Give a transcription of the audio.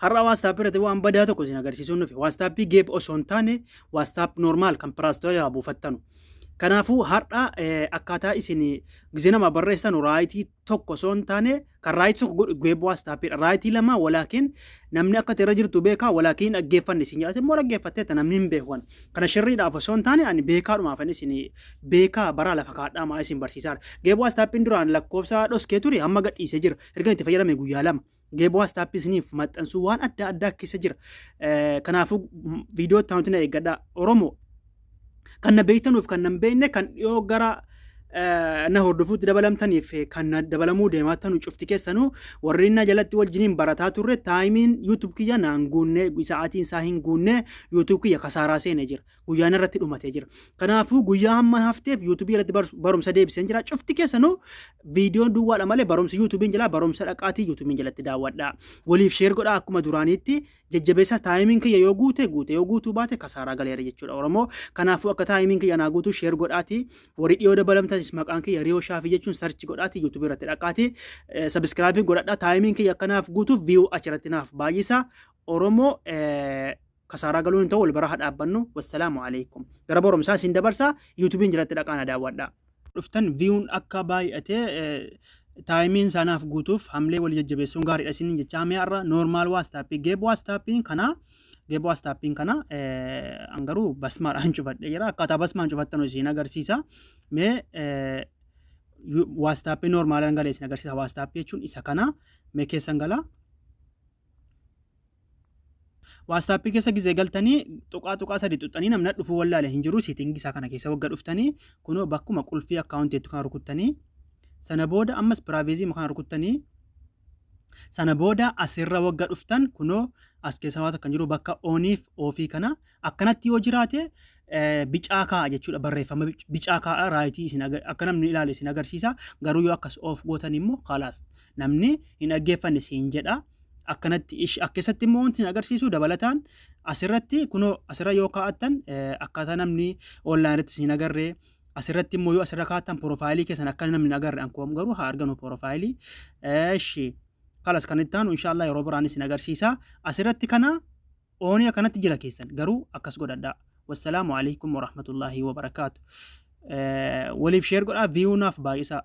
Har'a WhatsApp irratti waan badaa tokko isin agarsiisuun dhufe. WhatsApp geep osoo hin taane WhatsApp normal kan Play Store irraa buufattanu. Kanaafuu har'a akkaataa isin gizee nama barreessanu right tokko osoo hin taane kan right tokko godhu geep WhatsAppidha. Right lama walaakin namni akka irra jirtu beekaa, walaakin dhaggeeffanne isin jedhate immoo dhaggeeffatteetta, namni hin beeku. Kana shirriidhaaf osoo hin taane ani beekaadhumaaf ani isin beekaa baraa lafa kaadhaa maa isin barsiisaadha. Geep WhatsAppiin duraan lakkoofsa dhoskee ture, hamma gadhiisee jira. Erga itti fayyadame guyyaa 2. Geep WhatsApp isiniif maxxansuu waan adda addaa keessa jira. Kanaafuu viidiyoo itti aanutti na eeggadhaa. Oromoo kan na beektanuuf kan na hin beekne, kan dhiyoo gara na hordofuutti dabalamtaniif kan na dabalamuu deemaa tanu, cufti keessanuu warri na jalatti wajjiniin barataa turre, timeiin YouTube kiyya naan guunne, sa'aatiin isaa hin guunne, YouTube kiyya kasaaraa seenee jira. Guyyaan irratti dhumatee jira. Kanaafuu guyyaa hamma hafteef YouTube irratti barumsa deebiseen jira. Cufti keessanuu viidiyoon duwwaadha malee barumsi YouTubeiin jala barumsa dhaqaatii YouTubeiin jalatti daawwadhaa. Waliif share godhaa, akkuma duraaniitti jajjabeessa. Timeiin kiyya yoo guute guute, yoo guutuu baate kasaaraa galeera jechuudha Oromoo. Kanaafuu akka timeiin kiyya naa guutuu share godhaatii, warri dhiyoo dabalamtanis maqaan kiyya Riyoo Shaafii jechuun search godhaatii YouTube irratti dhaqaatii subscribe godhadhaa. Timeiin kiyya akkanaaf guutuuf view achirratti naaf baay'isa. Oromoo, kasaaraa galuun hin ta'u, wal bara dhaabbannu. Wassalaamu alaikum. Gara barumsaa isin dabarsaa, YouTubeiin jalatti dhaqaa na daawwadhaa. Dhuftan viewun akka baay'atee timeiin isaanaaf guutuuf hamlee walii jajjabeessuun gaariidha isiniin jecha. Hamee har'a normal WhatsApp, geeb WhatsAppiin kana, geeb WhatsAppiin kana an garuu basmaadhaan cufadhee jira. Akkaataa basmaan cufattanu isin agarsiisa. Mee WhatsApp normalaan galee isin agarsiisa. WhatsApp jechuun isa kana. Mee keessan galaa. WhatsAppii keessa gizee galtanii tuqaa tuqaa sadi tuqxanii, namni dhufuu wallaale hin jiru. Settingii isaa kana keessa wagga dhuftanii, kunoo bakkuma qulfii accountiitti kan rukuttanii, sana booda ammas privacy kana rukuttanii, sana booda asirra wagga dhuftan, kunoo as keessa waan kan jiru bakka oniif offii kana akkanatti yoo jiraate bicaa kaa'a jechuudha. Barreeffama bicaa kaa'a, right isin akka namni ilaale isin agarsiisa. Garuu yoo akkas off gootan immoo kalaas, namni hin dhaggeeffanne siin jedha. Akkanatti akkasatti immoo wanti isin agarsiisu dabalataan asirratti kunoo asirra yoo kaa'attan akkaataa namni online irratti isin agarree, asirratti immoo yoo asirra kaa'attan profileii keessan akka namni hin agarre. Ankoom garuu haa arganu profileii. Eeshi, kalas, kan itti aanu inshaallah yeroo biraan isin agarsiisa. Asirratti kana onii akkanatti jira, keessan garuu akkas godhadhaa. Wassalaamu alaikum warahmatullaahi wabarakaatu. Waliif share godhaa, view naaf baay'isaa.